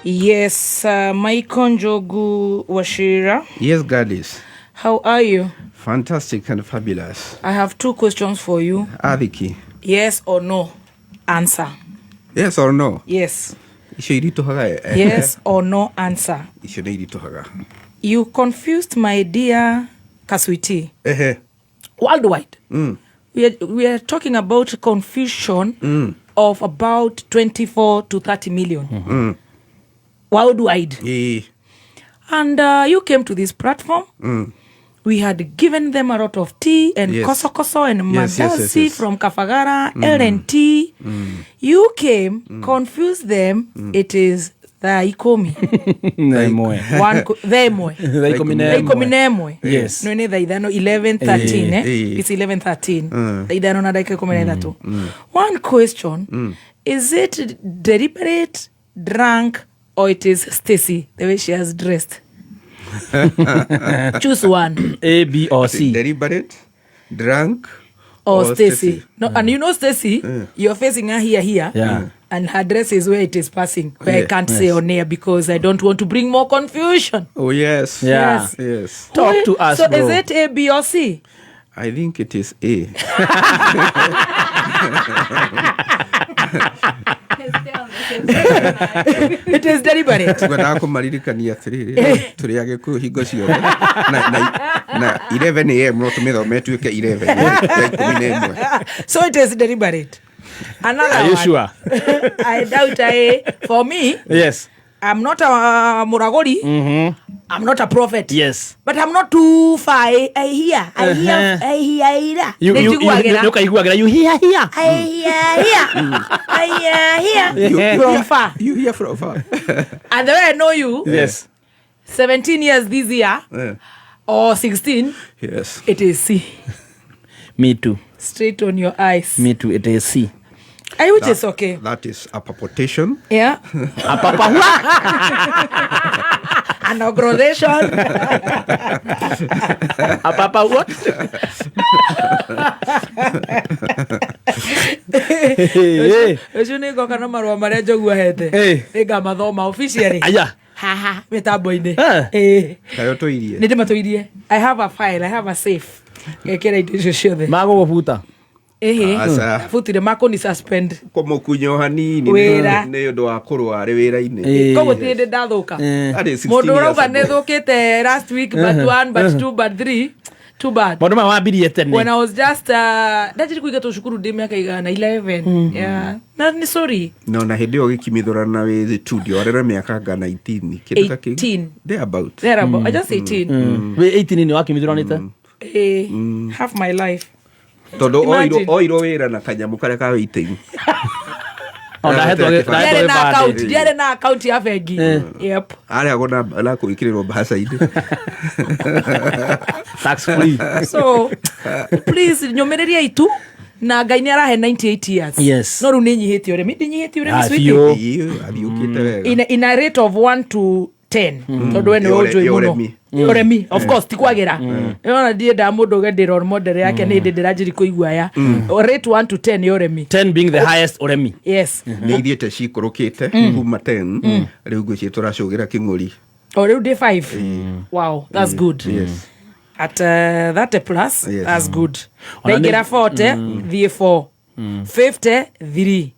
Yes, Michael Njogu Wachira. Yes, Gladys. How are you? Fantastic and fabulous. I have two questions for you. Athiki. Yes or no? Answer. Yes or no? Yes. Icio iritũhaga eh. Yes or no answer. Icio nĩ iritũhaga. You confused my dear Kaswiti. Ehe. Worldwide. We are talking about confusion of about 24 to 30 million. Worldwide. Ĩĩ. And you came to this platform. We had given them a lot of tea and koso koso and mandazi from Kafagara, L&T. You came, confused them. It is thaa ikũmi. Na ĩmwe. Thaa ĩmwe. Thaa ikũmi na Thaa ikũmi ĩmwe. na ĩmwe. Yes. No nĩ thaa ithano, 11:13, eh? It's 11:13. Thaa ithano na ndagĩka 13. One question, is it deliberate, drunk, or it is Stacy, the way she has dressed? Choose one. A, B or C. Deliberate, drunk, Or Stacy. No, and you know Stacy, you're facing her here, and her dress is where it is passing, where I can't say on air because I don't want to bring more confusion. Oh, yes. Yeah. Yes. Yes. Talk to us, So bro. is it A, B, or C? I think it is A. It is deliberate. Ngwendaga kũmaririkania atĩrĩrĩ, tũrĩ agĩkũyũ hingo ciothe na 11 a.m. no tũmĩthome ĩtuĩke 11 ya 11. So it is deliberate. Another Are you one. sure? I doubt. I For me, I'm not a muragori. I'm not a prophet. But I'm not too far. I hear. I hear. I hear. I hear. Nĩnjiguagĩra. Nĩ ũkaiguagĩra, you hear here. I hear here. I hear here. From far. You hear from far. And the way I know you, 17 years this year, or 16, it is C. Me too. Straight on your eyes. Me too. It is C. I which is okay. That is a purportation. Yeah. Apapahua. An aggravation. Apapa what? Hey. Ũcio nĩ ngoka na marũa marĩa Njogu ahete. Nĩngamathoma officially. Aya. Haha mĩtambo-inĩ. Eh. Ĩĩ. Kayo tũirie. Nĩ ndĩmatũirie. I have a file, I have a safe. Ngekĩra indo icio ciothe. Magũgũbuta. Ĩhĩ. Aca. Butire makũni suspend. Kũmũkunya o hanini Wĩra. Nĩ ũndũ wa kũrũa arĩ wĩra-inĩ. Koguo ti hĩndĩ ndathũka. Arĩ 16 Mũndũ years ũrauga ago. nĩ thũkĩte last week, but one, but two, but three, too bad. Maũndũ maya wambirie tene. When I was just ndanjiri kũingatwo cukuru ndĩ mĩaka igana 11, yeah. Na nĩ sorry. No na hĩndĩ ĩyo ũgĩkimithũrana wĩ studio arĩ na mĩaka nga 19 kĩndũ ta kĩu. 18. Thereabout. There about, just 18. Wĩ 18 nĩ wakimithũranĩte. Eh, half my life. Tondũ Imagine. oirwo wĩra na kanyamũ karĩa ka waiting. O ndahetwo Ndahetwo Ndiarĩ na gĩbandĩ. account, ndiarĩ na account ya bengi. Yep. Arĩagwo na kũĩkĩrĩrwo mbaca-inĩ. Tax free. So please nyũmĩrĩria itu na Ngai nĩ arahe 98 years. No rĩu nĩ nyihĩtie ũrĩmi, ndinyihĩtie ũrĩmi, Ah, sweetie. biũ. Ĩĩ, athiũkĩte wega. In a rate of 1 to 10, tondũ we nĩwe Ya ũnjũĩ ya mũno. ũrĩmi. Ũremi, of course, ti kwagĩra ona ndiendaga mũndũ uge ndĩ role model yake nĩ hĩndĩ ndĩranjĩri kũigua ya rate 1 to 10 ya ũremi. 10 being the highest ũremi. Yes. Nĩ ithiĩte cikũrũkĩte kuma 10, rĩu ngwĩciria tũracũgĩra kĩng'ũri. O rĩu ndĩ 5. Wow, that's good. Yes. At 30 plus. That's good. Ona Ndaingĩra 40, thiĩ 4, 50, 3,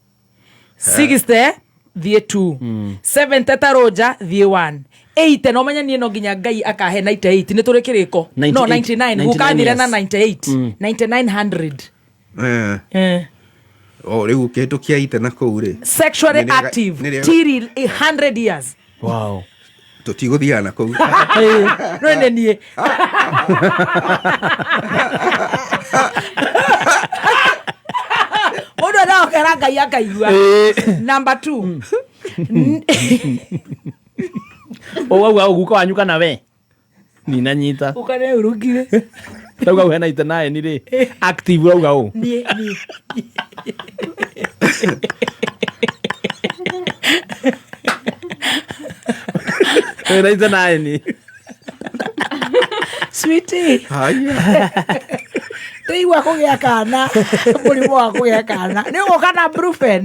60, thiĩ 2, 70 ta rũnja, thiĩ 1, 80. No menya niĩ no nginya Ngai akahe 98 nĩ tũrĩ kĩrĩko no 98. 99 gũkathire na 99. 98, 9900. Eh. Eh. O rĩu ũkĩhĩtũkia ite na kũu rĩ, Sexually active till 100 years. Wow. Tũtigũthiaga na kũu. No nĩ niĩ mũndũ arahokera Ngai akaigua. Number two. Ũgauga ũguka wanyu kana we ninanyita. Ũkane urugire. Ndauga ũhe 99 rĩ, active ũrauga ũ. Niĩ niĩ. Wĩ 99. Sweetie. Haya. Ndĩigua kũgĩa kana mũrimũ wa kũgĩa kana nĩ ũgũka na brufen.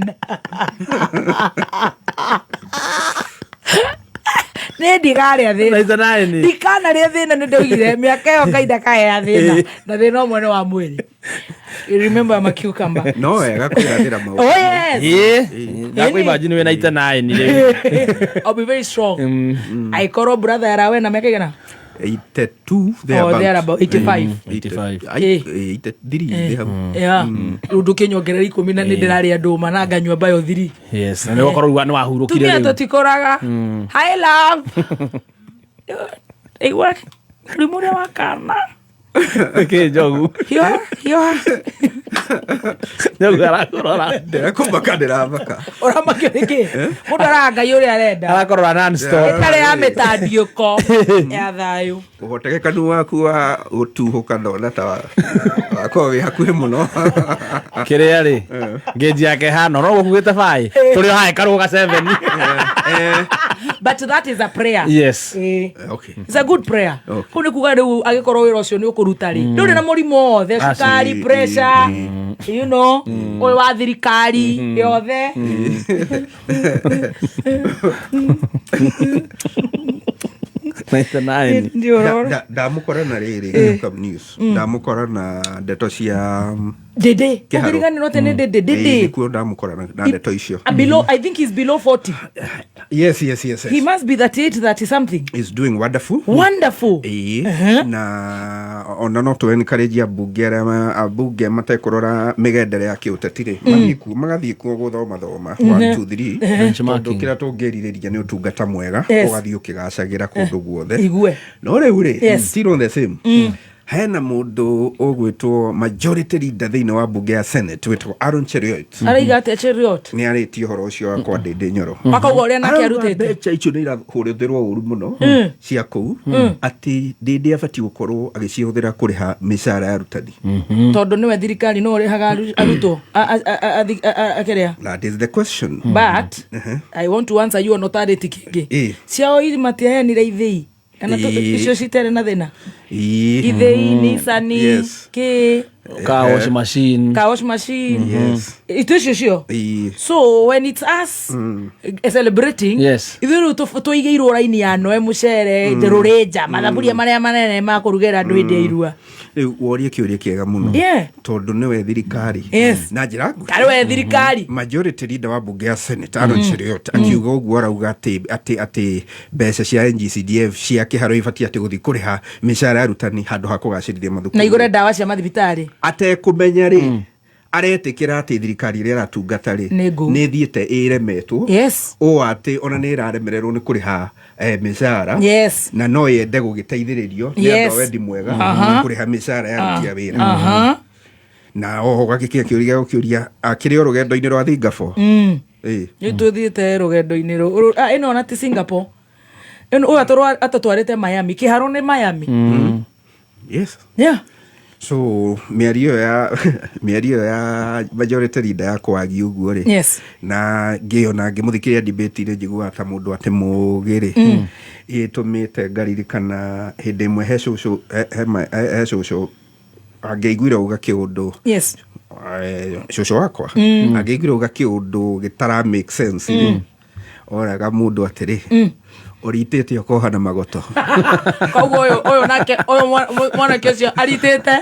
Nĩ ndigarĩa thĩna. 99. Ndikanarĩa thĩna, nĩ ndaugire mĩaka ĩyo Ngai ndakahea thĩna, na thĩna ũmwe nĩ wa mwĩrĩ. You remember I'm a cucumber. No wega kwĩrathĩra maũndũ. Oh yes. Ĩĩ. Ndakũ imagine wĩ 99 rĩu. I'll be very strong. Aikorwo brother yarawe na mĩaka igana? 82. Oh, thereabout, 85. 85. 83 thĩ hau. Yeah. Rĩu ndũkĩnyongerera 10 na nĩ ndĩrarĩa ndũma na nganyua bayo 3. Yes, na nĩ gũkorwo rĩu nĩ wahurũkire Tumia rĩu. tũtikũraga. Hi love. Igua mũrimũ ũrĩa wa kana. Kĩ njogu? Hiũha, hiũha. Njogu arakũrora. Ndĩrakũmaka, ndĩramaka. Ũramakio nĩkĩ? Mũndũ araga Ngai ũrĩa arenda. Arakũrora non-stop. Ĩtarĩ ya mĩtandiũko ya thayũ. Ũhotekekanu waku wa gũtuhũka ndona ta wakorwo wĩ hakuhĩ mũno. Kĩrĩa rĩ, ngĩnji yake hano no gũkuĩte baĩ tũrĩ o hae karũga 7. But that is a prayer. Yes. Eh. Okay. It's a good prayer. Okay. Kũu nĩ kuga rĩu angĩkorwo wĩra ũcio nĩ ũkũruta rĩ, ndũrĩ na mũrimũ wothe, cukari, pressure, ũyũ wa thirikari yothe. 99. Ndamũkora na rĩrĩ Welcome News, ndamũkora na ndeto cia Dede. Kĩharo. Ũngĩriganĩrwo atĩ nĩ Dede, Ĩĩ, Dede. nĩkuo ndamũkora na ndeto icio. Below, I think he's below 40. Yes. He must be 38, 30 something. Is doing wonderful. Wonderful. Ĩĩ, na ona no tũ encourage ambunge arĩa ambunge matekũrora mĩgendere ya kĩũteti rĩ, mathiĩ kuo, magathiĩ kuo gũthoma thoma 1 2 3, tondũ Benchmarking. kĩrĩa tũngĩrirĩria nĩ ũtungata mwega ũgathiĩ ũkĩgacagĩra kũndũ guothe. Igue. No rĩu rĩ, still on the same, hena mũndũ ũgwĩtwo majority leader thĩinĩ wa mbunge ya Senate wĩtagwo Aaron Cheruiyot. Araiga atĩa Cheruiyot? Nĩ arĩtie ũhoro ũcio wa kwa Ndĩndĩ Nyoro. Akauga ũrĩa nake Arauga arutĩte. mbeca icio nĩ irahũthĩrwo ũru mũno cia kũu, atĩ Ndĩndĩ abatiĩ gũkorwo agĩcihũthĩra kũrĩha mĩcara ya arutani. Tondũ nĩwe thirikari no ũrĩhaga arutwo akĩrĩa. That is the question. But I want to answer you on authority kĩngĩ. Ciao iri matiaheanire ithĩi. Kana icio citarĩ na thĩna. Ithĩi, Nissan, kĩ, Car wash machine. Car wash machine. Ito icio cio. So when it's us celebrating, ithuĩ rĩu tũigĩirwo raini ya noe mũcere, rũrĩnja, mathaburia marĩa manene ma kũrugĩra andũ hĩndĩ ya irua. Rĩu worie kĩũria kĩega mũno. Tondũ nĩwe thirikari. Na njĩra nguhĩ. Karĩ we thirikari. Majority leader wa mbunge ya Senate Aaron Cheruiyot akiuga ũguo, arauga atĩ mbeca cia NGCDF cia kĩharo ibatiĩ atĩ gũthiĩ kũrĩha mĩcara ya arutani handũ ha kũgacĩrithia mathukuru. Na igũre ndawa cia mathibitarĩ. Atekũmenya rĩ, aretĩkĩra atĩ thirikari ĩrĩa ĩratungata rĩ Nĩ ngũu. nĩ ĩthiĩte ĩremetwo ũũ atĩ ona nĩ ĩraremererwo nĩ kũrĩha mĩcara na no yende gũgĩteithĩrĩrio nĩ andũ a wendi mwega kũrĩha mĩcara ya aruti a wĩra. Na oho gagĩkinya kĩũria gĩa gũkĩũria akĩrĩ o rũgendo-inĩ rwa Singapore. Ĩĩ. Nĩ tũthiĩte rũgendo-inĩ ĩno ona ti Singapore. Ĩno ũyũ atũtwarĩte Miami. Kĩharo nĩ Miami. Yes. Yeah. So mĩario ĩyo ya majority leader ya kwagi ũguo rĩ, na ngĩona ngĩmũthikĩrĩria debate-inĩ, njiguaga ta mũndũ atĩ mũũgĩ rĩ, ĩtũmĩte ngaririkana hĩndĩ ĩmwe he cũcũ he cũcũ angĩaiguire uga kĩũndũ, cũcũ wakwa angĩaiguire uga kĩũndũ gĩtara make sense rĩ, oraga mũndũ atĩrĩ, ũritĩte ũkoha na magoto. Koguo ũyũ nake ũyũ mwanake ũcio aritĩte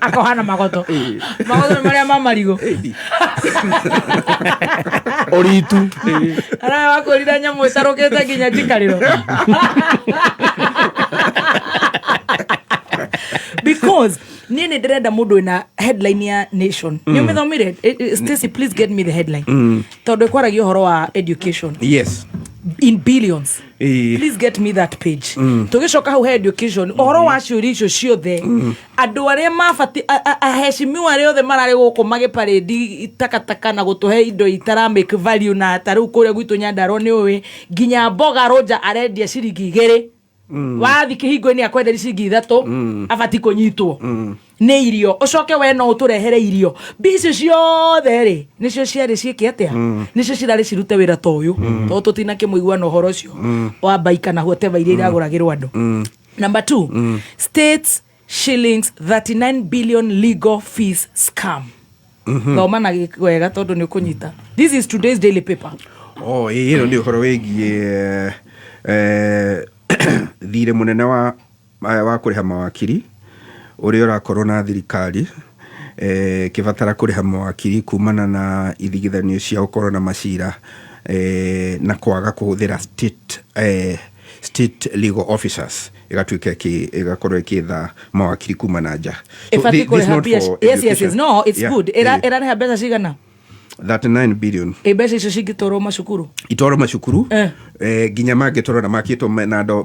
akoha na magoto. Magoto nĩ marĩa ma marigũ. Ũritu. Araya wakwĩrire nyamũ ĩtarũkĩte nginya njikarĩro. Because niĩ nĩ ndĩrenda mũndũ wĩna headline ya Nation. Nĩ ũmĩthomire? Stacy, please get me the headline. Tondũ ĩkwaragia ũhoro wa education. In billions. Please get me that page. Tũgĩcoka hau he education, ũhoro wa ciũria icio ciothe, andũ arĩa mabati aheshimiwa arĩa othe mararĩ gũkũ magĩparĩndi takataka na gũtũhe indo itara make value, na ta rĩu kũrĩa gwitũ Nyandarua nĩ ũĩ nginya mboga Roger arendia ciringi 2. Wathi kĩhingo-inĩ akwenderia ciringi 3, abati kũnyitwo nĩ irio. Ũcoke we no ũtũrehere irio. Mbia icio ciothe rĩ, nĩcio ciarĩ ciĩke atĩa? Nĩcio cirarĩ cirute wĩra ta ũyũ. Tondũ tũtinakĩmũigua na ũhoro ũcio wa mbaika na whatever iria iragũragĩrwo andũ. Number 2, states shillings 39 billion legal fees scam. Thoma na wega tondũ nĩ ũkũnyita. This is today's daily paper. Oh, ĩĩ, ĩno nĩ ũhoro wĩgiĩ thirĩ mũnene wa kũrĩha mawakiri ũrĩa ũrakorwo na thirikari ĩkĩbatara kũrĩha mawakiri kumana na ithigithanio cia gũkorwo na macira na kwaga kũhũthĩra state legal officers, ĩgatuĩka ĩgakorwo ĩkĩetha mawakiri kuma na nja. So ĩbatiĩ this kũrĩha not mbia for yes. No, it's good. Ĩrarĩha mbeca cigana? 39 billion. Ĩ mbeca icio cingĩtwarwo macukuru? Itwarwo macukuru. Nginya mangĩtwarwo na makĩtwo me mandoro.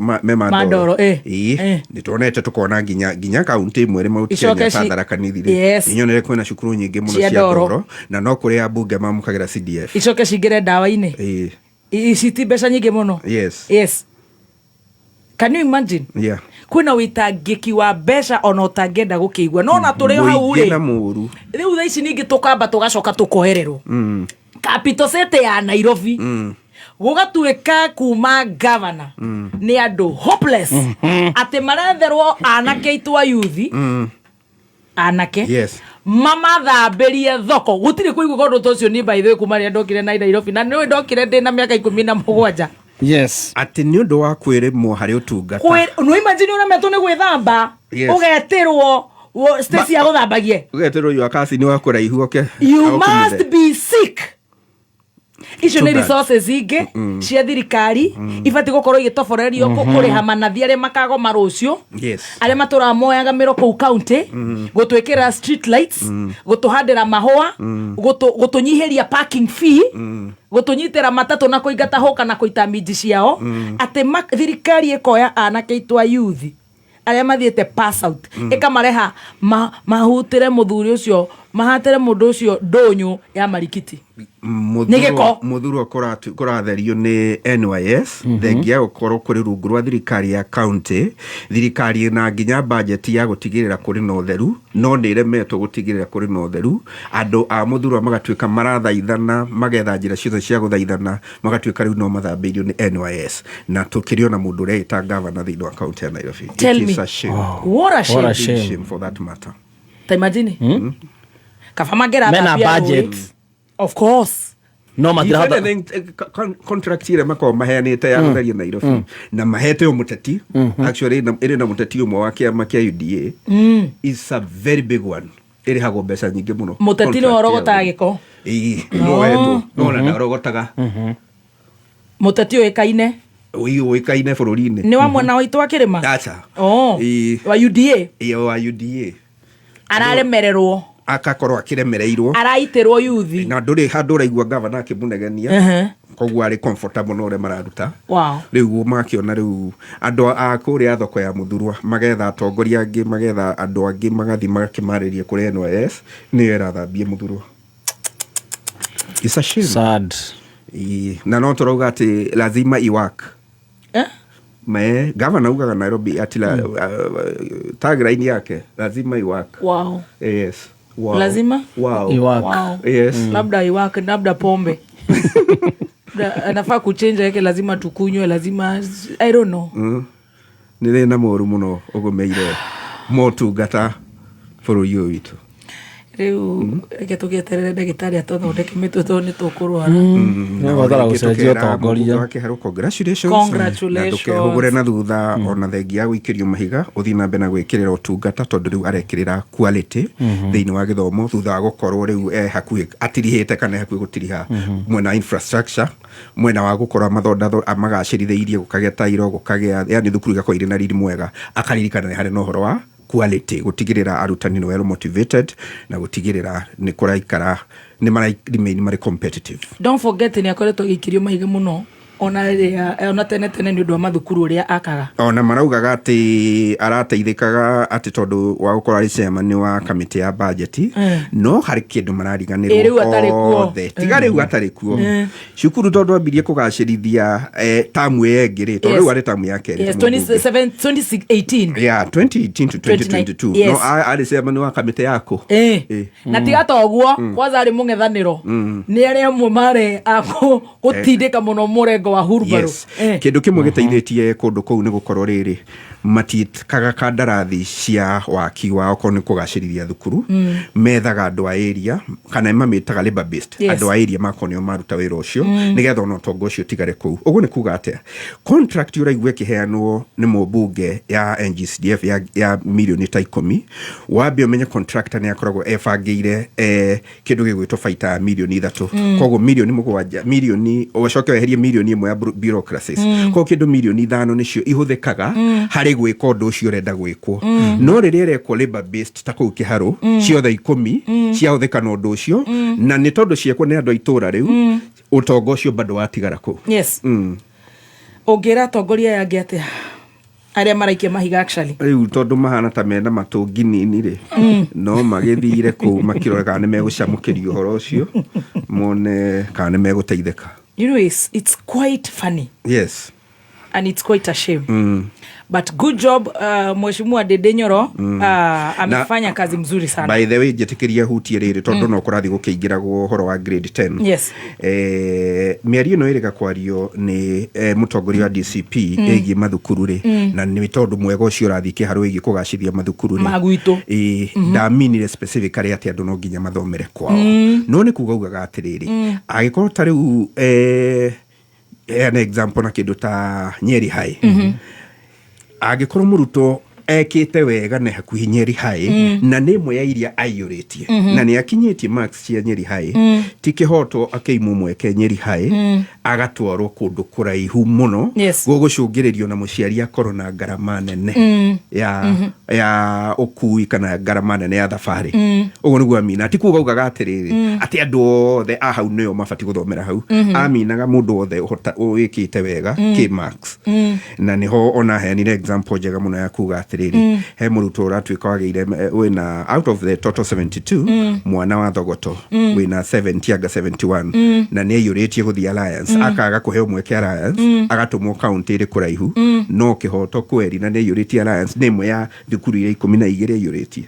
Mandoro, Ĩĩ. Nĩ tuonete tũkona nginya kaunti ĩmwe ĩrĩ Mount Icoke Kenya ta Tharaka Nithi rĩ, nĩnyonere kwĩna cukuru nyingĩ mũno cia cia ndoro. ndoro, na no kũrĩ ambunge mamũkagĩra CDF. Icoke cingĩre ndawa-inĩ. Ici ti mbeca nyingĩ mũno. Yes, can you imagine? Kwĩna wĩtangĩki wa mbeca ona ũtangĩenda gũkĩigua, no ona tũrĩ o hau Mũingĩ rĩ, na mũru. Rĩu thaa ici ningĩ tũkamba tũgacoka tũkohererwo capital city ya Nairobi, gũgatuĩka kuma gavana nĩ andũ hopeless, atĩ maretherwo anake aitũ a yuthi, anake mamathambĩrie thoko. Gũtirĩ kũigua ũndũ ta ũcio niĩ, by the way, kuma rĩrĩa ndokire na Nairobi, na nĩũĩ ndokire ndĩ na mĩaka 17. Atĩ nĩ ũndũ wa kwĩrĩmwo harĩ ũtungata. No imagine ũremetwo nĩ gwĩthamba, ũgetĩrwo Stacy agũthambagie. Ũgetĩrwo yua kasi nĩ wa kũraihu oke You agũkumuthe. must be sick. Icio Too nĩ bad. resources ingĩ cia thirikari ibatiĩ gũkorwo igĩtoborerio kũrĩha manathi arĩa makagoma rũciũ, arĩa matũraga moyaga mĩro kũu county, gũtwĩkĩra street lights, gũtũhandĩra mahũa, gũtũnyihĩria parking fee, gũtũnyitĩra matatũ na kũingata hũka na kũita minji ciao. Atĩ thirikari ĩkoya anake aitũ a youth arĩa mathiĩte pass out, ĩkamareha mahutĩre mũthuri ũcio, mahatĩre mũndũ ũcio ndũnyũ ya marikiti. Nĩ gĩko. Mũthurwa kũratherio nĩ NYS, thengia gũkorwo kũrĩ rungu rwa thirikari ya county. Thirikari ĩna nginya budget ya gũtigĩrĩra kũrĩ na ũtheru, no nĩ ĩremetwo gũtigĩrĩra kũrĩ na ũtheru. Andũ a Mũthurwa magatuĩka marathaithana, magetha njĩra ciothe cia gũthaithana, magatuĩka rĩu no mathambĩirio nĩ NYS, na tũkĩrĩ ona mũndũ ũreĩta gavana thĩinĩ wa county ya Nairobi. It Tell is me. a shame. What a shame. What a Big shame. shame for that matter. Ta imagine kaba mangĩrathambia Mena budget. rũĩ. Of course. No matirahota. If anything, contract ĩrĩa makoragwo maheanĩte ya gũtheria Nairobi na mahete o mũteti, actually ĩrĩ na mũteti ũmwe wa kĩama kĩa UDA, is a very big one, ĩrĩhagwo mbeca nyingĩ mũno. Mũteti nĩwe Contract ũrogotaga ya gĩko. Ĩĩ, nĩwe ũhetwo, no ona ndarogotaga. Mũteti ũĩkaine? Ũĩkaine bũrũri-inĩ. Nĩ wa mwena waitũ wa kĩrĩma? Aca. Oh, Ĩĩ. wa UDA. Ĩĩ, wa UDA. Araremererwo. Akakorwo akĩremereirwo. Araitĩrwo yuthi. Na ndũrĩ handũ ũraigua gavana akĩmũnegenia. Koguo arĩ comfortable na ũrĩa mararuta. Rĩu makĩona rĩu andũ a kũrĩa thoko ya Mũthurwa magetha atongoria angĩ, magetha andũ angĩ, magathiĩ magakĩmarĩria kũrĩ NYS nĩyo ĩrathambia Mũthurwa. It's a shame. Sad. Ĩĩ, na no tũrauga atĩ lazima iwork. Eh? Me gavana ugaga Nairobi ati tagline yake, lazima iwork. Yes, wow. Lazima? Wow. Iwork. Wow. Yes. Labda iwak, labda pombe. Labda anafaa kuchenja yake, lazima tukunywe, lazima, I don't know. Nĩ thĩna mũru mũno ũgũmĩire motungata bũrũri ũyũ witũ. Rĩu reke tũgĩeterere ndagĩtarĩ atũthondeke mĩtwe tondũ nĩ tũkũrwara. Nĩ batara gũcenjia ũtongoria. Wa Kĩharũ, congratulations. Congratulations. Na ndũkehũgũre na thutha ona thengia ya gũikĩrio mahiga, ũthiĩ na mbere na gwĩkĩrĩra ũtungata, tondũ rĩu arekĩrĩra quality thĩinĩ wa gĩthomo thutha wa gũkorwo rĩu e hakuhĩ atirihĩte kana e hakuhĩ gũtiriha mwena wa infrastructure, mwena wa gũkorwo amagacĩrithĩirie, gũkagĩa tairo, gũkagĩa yani thukuru igakorwo irĩ na riri mwega. Akaririkana nĩ harĩ na ũhoro wa quality, gũtigĩrĩra arutani nĩ well motivated na gũtigĩrĩra nĩ kũraikara nĩ mara remain marĩ competitive. Don't forget nĩ akoretwo agĩikĩrio mahiga mũno ona rĩrĩa ona tene tene nĩ ũndũ wa mathukuru ũrĩa akaga. Ona maraugaga atĩ arateithĩkaga atĩ tondũ wa gũkorwo arĩ chairman wa kamĩtĩ ya budget, no harĩ kĩndũ Ĩ, marariganĩrwo rĩu atarĩ kuo. othe, tiga rĩu atarĩ kuo cukuru, tondũ ambirie kũgacĩrithia tamu ĩyo ĩngĩ rĩ, tondũ rĩu arĩ tamu ya kerĩ ta mũmbunge. 27 2018. Yeah, 2018 to 2022. No arĩ chairman wa kamĩtĩ yaku. Na tiga ta ũguo, kwanza arĩ mũng'ethanĩro nĩ arĩa amwe marĩ a gũtindĩka mũno mũrengo. Mũrengo wa hurbaru. Yes. Kĩndũ kĩmwe gĩteithĩtie kũndũ kũu nĩ gũkorwo rĩrĩ, matiĩkaga kandarathi cia waki wa okorwo nĩ kũgacĩrithia thukuru, methaga andũ a area kana mamĩtaga labor based. Andũ a area makorwo nĩo maruta wĩra ũcio, nĩgetha ona ũtonga ũcio ũtigare kũu. Ũguo nĩ kuga atĩa? Contract ũraigua ĩkĩheanwo nĩ mũmbunge ya NGCDF ya mirioni ta 10, wambe ũmenye contractor nĩ akoragwo ebangĩire kĩndũ gĩgwĩtwo baita ya mirioni 3. Koguo mirioni 7, mirioni ũcoke weherie mirioni 1 ya bureaucracies, koguo kĩndũ mirioni 5 nĩcio ihũthĩkaga harĩ gwĩka ũndũ ũcio ũrenda gwĩkwo. No rĩrĩa ĩrekwo labor based ta kũu Kĩharũ, ciothe 10 ciahũthĩka na ũndũ ũcio, na nĩ tondũ ciekwo nĩ andũ a itũũra rĩu, ũtonga ũcio bado watigara kũu. Yes. Ũngĩra atongoria aya angĩ atĩa arĩa maraikia mahiga actually? Rĩu tondũ mahana ta mena matũngi nini rĩ, no magĩthire kũu makĩrore kana nĩ megũcamũkĩria ũhoro ũcio, mone kana nĩ megũteithĩka. It's quite funny. And it's quite a shame. But good job, Mheshimiwa Ndindi Nyoro. Amefanya kazi mzuri sana. By the way, njĩtĩkĩria hutie rĩrĩ tondũ no kũrathiĩ gũkĩingĩragwo ũhoro wa grade 10. Mĩario ĩno ĩrĩga kwario nĩ mũtongoria wa DCP ĩgiĩ mathukuru rĩ, na nĩ tondũ mwega ũcio ũrathiĩ Kĩharũ wĩgiĩ kũgacithia mathukuru rĩ, Ma gwitũ. Ĩĩ, ndaminire specifically atĩ andũ no nginya mathomere kwao, no nĩ kuga ugaga atĩrĩrĩ, angĩkorwo ta rĩu heana example na kĩndũ ta Nyeri High, angĩkorwo mũrutwo ekĩte wega na hakuhĩ Nyeri High na nĩ ĩmwe ya iria aiyũrĩtie na nĩ akinyĩtie marks cia Nyeri High, ti kĩhoto akĩimwo mweke Nyeri High agatwarwo kũndũ kũraihu mũno gũgũcũngĩrĩrio na mũciari akorwo na ngarama nene ya ũkui kana ngarama nene ya thabarĩ. Ũguo nĩguo amina. Ti kuga ugaga atĩrĩrĩ atĩ andũ othe a hau nĩo mabatiĩ gũthomera hau. Aminaga mũndũ wothe wĩkĩte wega kĩ marks, na nĩho ona heanire example njega mũno ya kuga atĩrĩrĩ, he mũrutwo ũratuĩka wagĩire wĩna out of the total 72, mwana wa Thogoto wĩna 70 anga 71, na nĩ aiyũrĩtie gũthiĩ Alliance, akaga kũheo mweke Alliance, agatũmwo kaunti ĩrĩ kũraihu. No kĩhoto kweri na nĩ aiyũrĩtie Alliance, nĩ ĩmwe ya thukuru iria 12 aiyũrĩtie.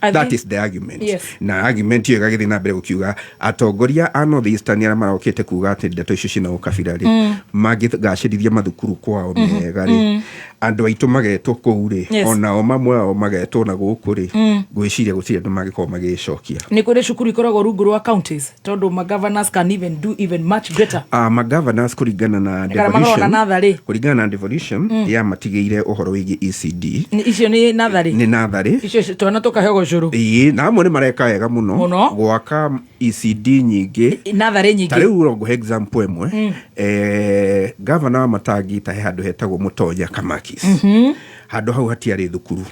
I That think is the argument. Na argument ĩyo ĩgagĩthiĩ na mbere gũkiuga atongoria a North Eastern arĩa marokĩte kuga atĩ ndeto icio ciĩna ũkabira rĩ, mangĩgacĩrithia mathukuru kwao mega rĩ, andũ aitũ magetwo kũu rĩ, onao mamwe ao magetwo na gũkũ rĩ, ngwĩciria gũtirĩ andũ mangĩkorwo magĩcokia. Nĩ kũrĩ cukuru ikoragwo rungu rwa counties, tondũ ma governors can even do even much better. Ma governors kũringana na Kana makoragwo na devolution, natharĩ. kũringana na devolution ya matigĩire ũhoro wĩgiĩ ECD. Icio nĩ natharĩ. Nĩ natharĩ. Icio twana tũkaheo ũcũrũ. Ĩĩ, na amwe nĩ mareka wega mũno Mũno. gwaka ECD nyingĩ. Natharĩ Ta nyingĩ. Rĩu no ngũhe example ĩmwe. Gavana wa Matangi, ta he handũ hetagwo Mũtonya Kamakis, handũ hau hatiarĩ thukuru.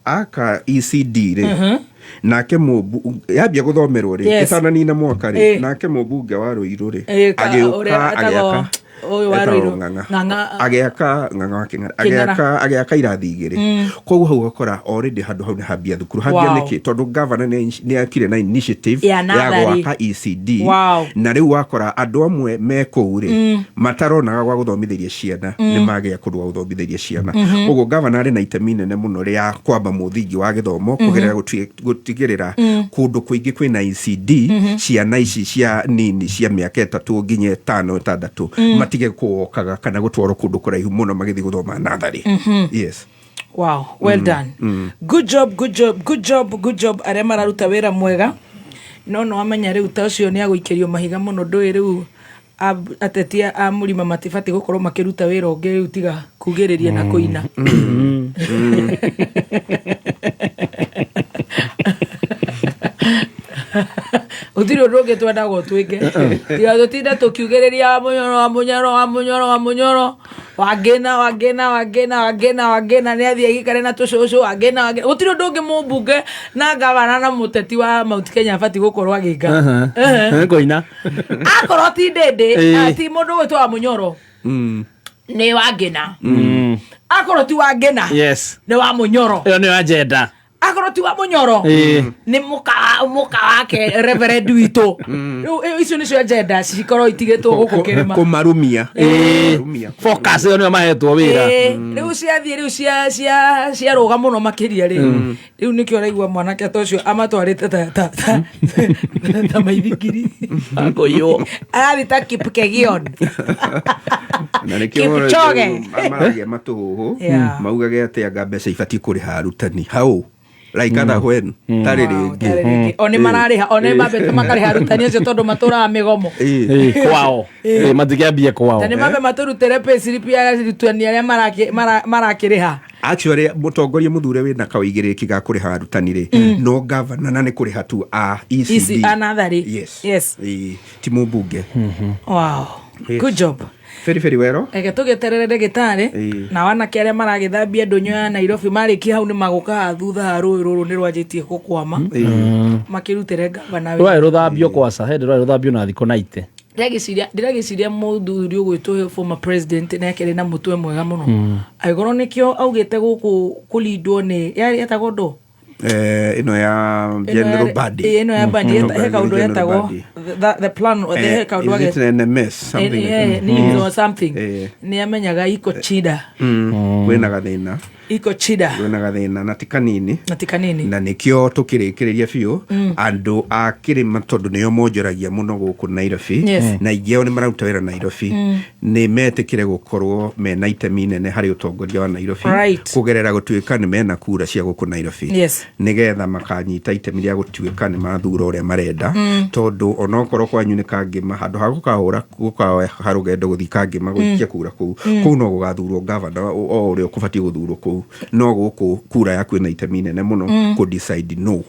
Aka ECD rĩ, nake mũmbu yambia gũthomerwo rĩ, ĩtananina mwaka rĩ, nake mũmbunge wa Rũirũ rĩ, Ũrĩa agĩũka etagwo agĩaka ũyũ wa etagwo Ruiru. Ng'ang'a. Ng'ang'a. Agĩaka Ng'ang'a wa Kĩng'ara. Kĩng'ara. Agĩaka irathi 2. Koguo hau ũgakora already handũ hau nĩ hambia thukuru hambia. Nĩkĩ? Tondũ gavana nĩ akire na initiative Ya ya natharĩ. gwaka ECD. Na rĩu wakora andũ amwe me kũu rĩ, mataronaga gwa gũthomithĩria ciana, nĩ magĩa kũndũ gwa gũthomithĩria ciana. Ũguo gavana arĩ na itemi nene mũno rĩa kwamba mũthingi wa gĩthomo kũgerera gũtigĩrĩra kũndũ kũingĩ kwĩna ECD, ciana ici cia nini cia mĩaka 3 nginya 5, 6 matige kũwokaga kana gũtwarwo kũndũ kũraihu mũno magĩthiĩ gũthoma natharĩ. Yes. Wow, well done. Good job, good job, good job, good job arĩa mararuta wĩra mwega. No amenya rĩu ta ũcio nĩ agũikĩrio mahiga mũno. Ndũĩ rĩu ateti a mũrima matibatiĩ gũkorwo makĩruta wĩra ũngĩ rĩu tiga kugĩrĩria na kũina. Gũtirĩ ũndũ ũngĩ twendaga ũtuĩke tiga tũtinde tũkiugĩrĩria wa Mũnyoro, wa Mũnyoro, wa Mũnyoro, wa Mũnyoro, Wangĩna, Wangĩna, Wangĩna, Wangĩna, Wangĩna nĩ athiĩ agĩikare na tũcũcũ, Wangĩna, Wangĩna. Gũtirĩ ũndũ ũngĩ mũmbunge na gavana na mũteti wa Mount Kenya abatiĩ gũkorwo agĩka. Ngũina. Akorwo ti Ndĩndĩ, ti mũndũ ũgwĩtwo wa Mũnyoro, nĩ Wangĩna. Akorwo ti Wangĩna, nĩ wa Mũnyoro. Ĩyo nĩyo agenda. Akorwo ti wa Munyoro, nĩ mũka wake reverend witũ. Rĩu icio nĩcio agenda cikorwo itigĩtwo gũkũ kĩrĩma. Kũmarumia. Kũmarumia. Focus ĩyo nĩyo mahetwo wĩra. Rĩu ciathiĩ rĩu ciarũga mũno makĩria rĩ, rĩu nĩkĩo ũraigua mwanake ta ũcio amatwarĩte ta maithikiri. Akũiywo. Arathiĩ ta Kipkegion. Na nĩkĩo Kipchoge. maragia matũhũhũ, maugage atĩ anga mbeca ibatiĩ kũrĩha arutani hau like other when tarĩ Wow, rĩngĩ. tarĩ rĩngĩ. O nĩ mararĩha, o nĩ mambĩte makarĩha arutani acio tondũ matũraga mĩgomo. Kwao. Matikĩambie kwao. Ta nĩ mambe matũrutĩre payslip ya arutani arĩa marakĩrĩha. Actually, mũtongoria mũthure wĩna kaũigĩrĩrĩki ga kũrĩha arutani rĩ, no gavana, na nĩ kũrĩha tu a ECD. EC, a natharĩ. Yes. Yes. Ti mũmbunge. Wow. Yes. Good job. Very very well. Reke tũgĩterere ndagĩtarĩ na wanake arĩa maragĩthambia ndũnyũ ya Nairobi marĩkia hau nĩ magũka thutha ha rũĩ rũrũ nĩ rwanjĩtie gũkwama makĩrutĩre gavana wĩra. Rwarĩ rũthambio kwaca hĩndĩ rwarĩ rũthambio na thikũ naite. Ndĩragĩciria mũthuri ũgwĩtwo former president nĩ akĩrĩ na mũtwe mwega mũno, angĩkorwo nĩkĩo augĩte gũkũ kũlindwo nĩ yarĩ etagwo ndũ. Ĩno ya General Badi. Ĩno ya Badi, he kaũndũ General etagwo Badi. the plan, he kaũndũ Is it NMS something like that? Needs or something. Nĩ amenyaga iko chida. Kwĩna gathĩna. Iko chida. Kwĩna gathĩna na ti kanini. Na ti kanini. Na nĩkĩo tũkĩrĩkĩrĩria biũ andũ a kĩrĩma, tondũ nĩo monjoragia mũno gũkũ Nairobi, na aingĩ ao nĩ mararuta wĩra Nairobi, nĩ metĩkĩre gũkorwo mena itemi nene harĩ ũtongoria wa Nairobi kũgerera gũtuĩka nĩ mena kura cia gũkũ Nairobi, nĩgetha makanyita itemi rĩa gũtuĩka nĩ mathura ũrĩa marenda, tondũ onokorwo kwanyu nĩ Kangĩma, handũ ha gũkahũra gũkaha rũgendo gũthiĩ Kangĩma gũikia kura kũu, kũu no gũgathurwo gavana o ũrĩa ũkũbatiĩ gũthurwo kũu, no gũkũ kura yaku ĩna itemi inene mũno kũ decide no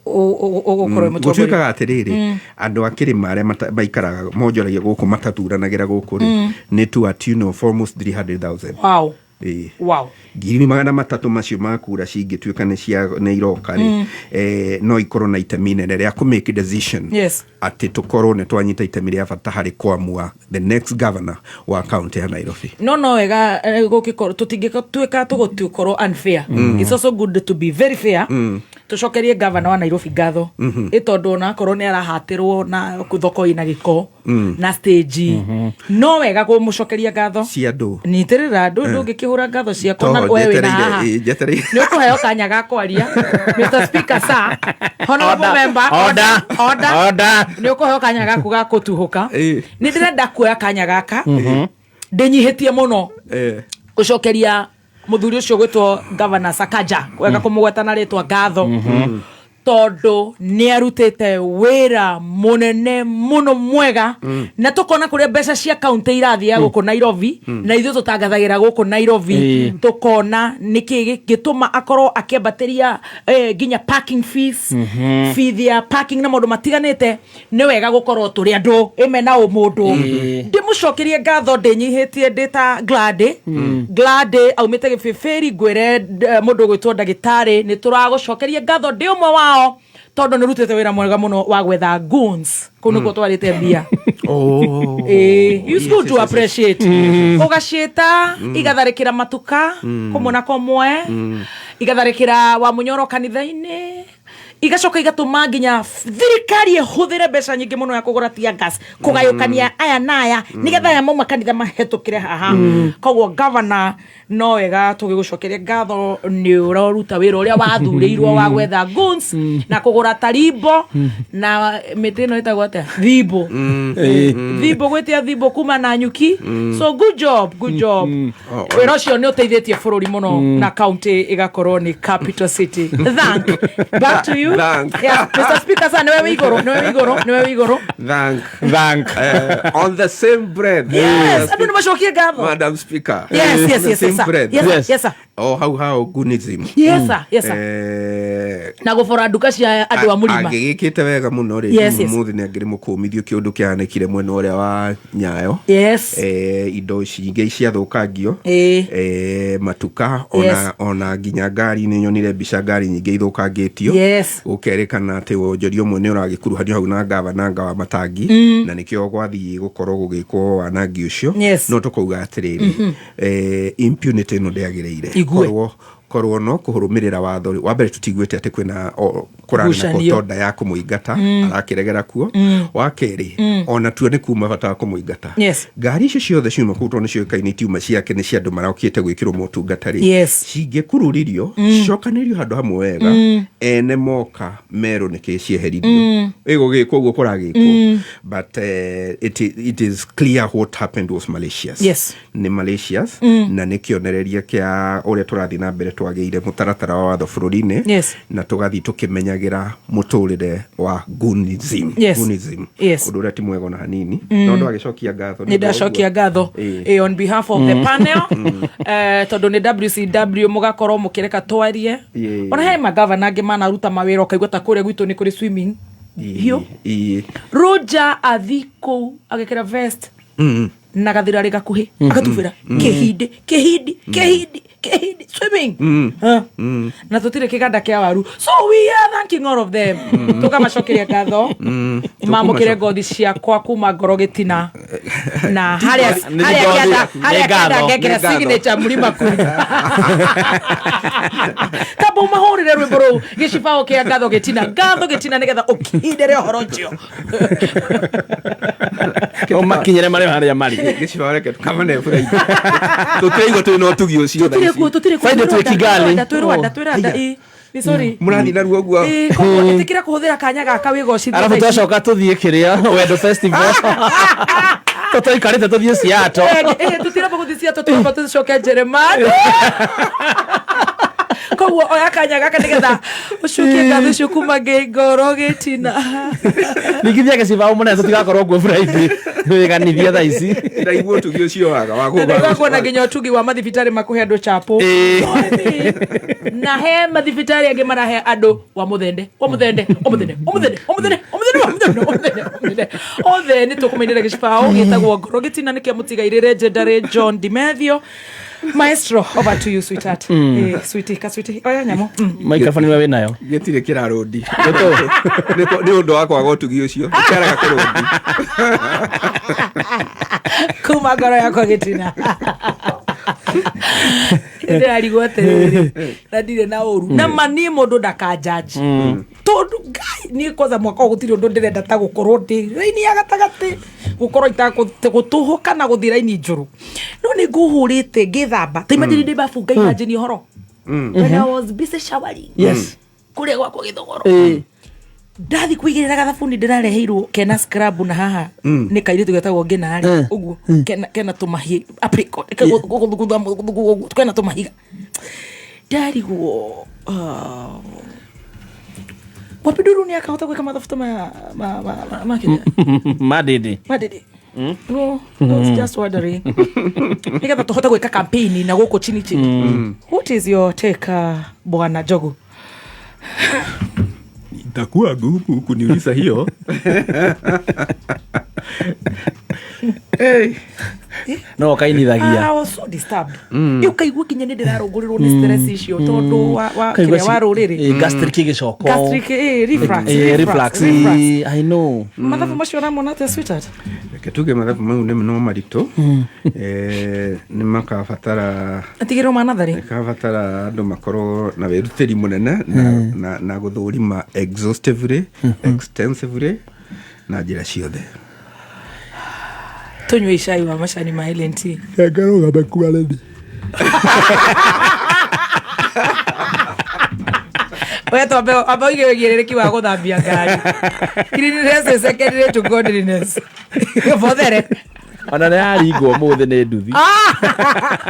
Ũgũkorwo wĩ mũtongoria. Gũtuĩkaga atĩrĩrĩ, andũ a kĩrĩma arĩa maikaraga monjoragia gũkũ matathuranagĩra gũkũ rĩ, nĩ to a tune of almost 300,000. 300,000 macio ma kura cingĩtuĩka nĩ cia nĩ iroka rĩ, no ikorwo na itemi inene rĩa kũ make decision atĩ tũkorwo nĩ twanyita itemi rĩa bata harĩ kũamua the next governor wa county ya Nairobi. No wega, gũgĩkorwo tũtingĩtuĩka tũgũkorwo unfair. It's also good to be very fair. Tũcokerie gavana wa Nairobi ngatho ĩ tondũ ona akorwo nĩ arahatĩrwo na thoko ĩna gĩko na stage, no wega kũmũcokeria ngatho. Cia andũ. Nyitĩrĩra andũ, ndũngĩkĩhũra ngatho ciakwa na Toho, we wĩna njetereire, haha. Njetereire. Nĩ ũkũheo kanya ga kwaria, Mr Speaker sir, honorable Order. member. Order. Order. Order. Nĩ ũkũheo kanya gaku ga kũtuhũka. Nĩ ndĩrenda kuoya kanya gaka ndĩnyihĩtie mũno gũcokeria mũthuri ũcio gwĩtwo Governor Sakaja, wega kũmũgweta na rĩtwa, ngatho tondũ nĩ arutĩte wĩra mũnene mũno mwega, na tũkona kũrĩa mbeca cia kaunti irathiaga gũkũ Nairobi, na ithuĩ tũtangathagĩra gũkũ Nairobi, tũkona nĩkĩ gĩtũma akorwo akĩambatĩria nginya parking fees, fees ya parking na maũndũ matiganĩte. Nĩ wega gũkorwo tũrĩ andũ ĩme na ũmũndũ. Ndĩmũcokerie ngatho ndĩnyihĩtie ndĩ ta Glady. Glady aumĩte gĩbĩbĩri, ngwĩre mũndũ ũgwĩtwo ndagĩtarĩ, nĩ tũragũcokeria ngatho ndĩ ũmwe wao tondũ nĩ rutĩte wĩra mwega mũno wa gwetha goons kũu nĩkuo twarĩte mbia. It's good to appreciate. Ũgacĩta igatharĩkĩra matuka kũmwe na kũmwe, igatharĩkĩra wa Mũnyoro kanitha-inĩ, igacoka igatũma nginya thirikari ĩhũthĩre mbeca nyingĩ mũno ya kũgũra tear gas kũgayũkania aya na aya nĩgetha aya mauma kanitha mahetũkĩre haha. Koguo gavana, no wega tũgĩgũcokeria ngatho, nĩ ũraruta wĩra ũrĩa wathurĩirwo wa gwetha goons na kũgũra tarimbo na mĩtĩ ĩno ĩtagwo atĩa, thimbo, thimbo, gwĩtia thimbo kuma na nyuki. So good job, good job. Wĩra ũcio nĩ ũteithĩtie bũrũri mũno na county ĩgakorwo nĩ capital city. Thank back to you. Thank. Yeah, Mr Speaker sir, nĩwe wĩ igũrũ, nĩwe wĩ igũrũ, nĩwe wĩ igũrũ. Thank. Thank. On the same breath. Yes, andũ nĩ macokie ngatho. Madam Speaker. Yes. On the same Yes, sir. breath. Yes, sir. Yes. Yes, sir. O hau hau gunism. Yes sir, yes sir. Na gũbora nduka cia andũ a mũrima. Angĩgĩkĩte wega mũno rĩ, ũmũthĩ nĩ angĩrĩ mũkũmithio kĩũndũ kĩhanĩkire mwena ũrĩa wa Nyayo. Indo cingĩ ciathũkangio, matuka, ona ona nginya ngari, nĩ nyonire mbica ngari nyingĩ ithũkangĩtio. Gũkerĩkana atĩ wonjoria ũmwe nĩ ũragĩkuruhanio hau na ngavana wa matangi, na nĩkĩo gwathiĩ gũkorwo gũgĩkwo wanangi ũcio. No tũkauga atĩrĩrĩ, impunity ĩno ndĩagĩrĩire. Igue. Korwo Korwo no kũrũmĩrĩra watho rĩ, wa mbere tũtiguĩte atĩ kwĩna kũrarĩ na Ngucanio. kotonda ya kũmũingata arakĩregera kuo. Wa kerĩ, ona tuo nĩ kuma bata wa kũmũingata. Ngari icio ciothe ciuma kũu, tondũ nĩciũĩkaine itiuma ciake, nĩ cia andũ marokĩte gwĩkĩrwo motungata rĩ, cingĩkururirio cicokanĩrio handũ hamwe wega, ene moka merwo nĩkĩ cieheririo, ĩgũgĩkwo ũguo kũragĩkwo. But it is clear what happened was malicious. Nĩ malicious na nĩ kĩonereria kĩa ũrĩa tũrathiĩ na mbere twagĩire mũtaratara wa watho bũrũri-inĩ na tũgathiĩ tũkĩmenyagĩra mũtũrĩre wa goonism. Goonism. Ũndũ ũrĩa ti mwega ona hanini, no ndwagĩcokia ngatho. Nĩ ndacokia ngatho on behalf of the panel, tondũ nĩ WCW mũgakorwo mũkĩreka twarie. Ona he magavana angĩ manaruta mawĩra ũkaigua ta kũrĩa gwitũ nĩ kũrĩ swimming hiũ. Roger athi kũu agĩkĩra vest na gathirarĩ gakuhĩ, agatubĩra kĩhindĩ kĩhindi kĩhindi kĩhindi swimming. Huh. Na tũtirĩ kĩganda kĩa waru, so we are thanking all of them. Tũkamacokeria ngatho, mamũkĩre ngothi ciakwa kuma ngoro gĩtina na harĩa Nĩ harĩa ngothi, kĩanda nĩ harĩa kĩanda ngatho. ngekĩra Nĩ ngatho. signature mũrima kuri tamba ũmahũrĩre rwĩmbo rũu gĩcibaũ kĩa ngatho gĩtina, ngatho gĩtina, nĩgetha ũkindĩre ũhoro ũcio. Ũmakinyĩre marĩ harĩa marĩ. Gĩcigo reke tukamane Friday, tũtiraigua twĩ na ũtugi ũcio thaa Tũtirĩ ici. kuo, tũtirĩ kuo. Friday twĩ twĩ Rwanda, Kigali. twĩ Rwanda, twĩ Rwanda, ĩ nĩ sorry. Mũrathiĩ narua ũguo. Ĩ, koguo ĩtĩkĩra kũhũthĩra kanya gaka wĩgocithie Arabu thaa ici. twacoka tũthiĩ kĩrĩa Wendo Festival, tũtaikarĩte tũthiĩ Seattle. Tũtiramba gũthiĩ Seattle, tũramba tũcoke Jeremani. Koguo oya kanya gaka nĩgetha ũcukie ngatho icio kuma ngoro gĩtina. Ningithia gĩcibaũ mũnene, tũtigakorwo kuo Friday, wĩganithia thaa ici. Ndaigua ũtugi ũcio waga wa Na ndaigua kuona nginya ũtugi wa mathibitarĩ makũhe andũ chapo. Na he mathibitarĩ angĩ marahe andũ wa mũthende, wa mũthende, wa mũthende, wa mũthende, wa mũthende, wa mũthende, wa mũthende, wa mũthende, wa mũthende. Othe nĩ tũkũmainĩra gĩcibaũ gĩtagwo ngoro gĩtina nĩkĩo mũtigairĩ legendary John Dimethio. Maestro, over to you, sweetheart. Sweetie, ka sweetie, oya nyamũ. Microphone ĩyo wĩnayo. Gĩtirĩ kĩrarũndi nĩ ũndũ wa kwaga ũtugi ũcio, kĩaraga kũrũndi. Kuma ngoro yakwa gĩtina, ndĩrarigwo atĩrĩrĩ, na ndirĩ na ũru na ma niĩ mũndũ ndakanjanji, tondũ ngai niĩ kwanza mwaka ũyũ gũtirĩ ũndũ ndĩrenda ta gũkorwo ndĩ raini ya gatagatĩ, gũkorwo itakũtũhũka na gũthiĩ raini njũru, no nĩ ngũhũrĩte ngĩthamba. Ta imagine ndĩ babu, ngai imagine ũhoro when I was busy showering kũrĩa gwakwa gĩthogoro, ndathi kũigĩrĩra gathabuni ndĩrareheirwo kena scrub na haha nĩ kairĩtu getagwo ngĩnarĩ ũguo kena tũmahi apricot kena tũmahiga. Ndarigwo wapinduru nĩ akahota gwĩka mathabu ta maya ma kĩrĩa Madidi. Madidi. No, I was just wondering nĩgetha tũhote gwĩka campaign na gũkũ chini chini. What is your take, bwana Njogu? Itakuwa gumu kuniuliza hiyo. Hey. No kainithagia. I was so disturbed. Ũkaigua nginya nĩ ndĩrarũngũrĩrwo nĩ stress icio tondũ wa Kaigua kĩrĩa wa rũrĩrĩ. Gastric ĩgĩcoka. Gastric, reflux, reflux. reflux. I know. Mathabu macio ũramona atĩa, sweetheart? Reke tuge mathabu mau nĩ no maritũ. Nĩ makabatara Atigĩrwo ma natharĩ. Makabatara andũ makorwo na wĩrutĩri mũnene na gũthũrima exhaustively, extensively, na njĩra ciothe. Tũnyue cai wa macani ma LNT. Ngarũgame kuareni. We twambe amba ũige wĩigĩrĩrĩki wa gũthambia ngari. Cleanliness is secondary to godliness. Bothere. Ona nĩ yaringwo mũthĩ nĩ nduthi.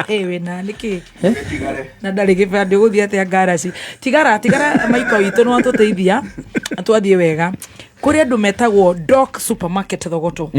Ĩ wĩna nĩkĩ na ndarĩ gĩbandĩ ũgũthiĩ atĩa ngaraci? Tigara tigara, maiko witũ nĩ watũteithia na twathiĩ wega kũrĩ andũ metagwo Doc Supermarket Thogoto.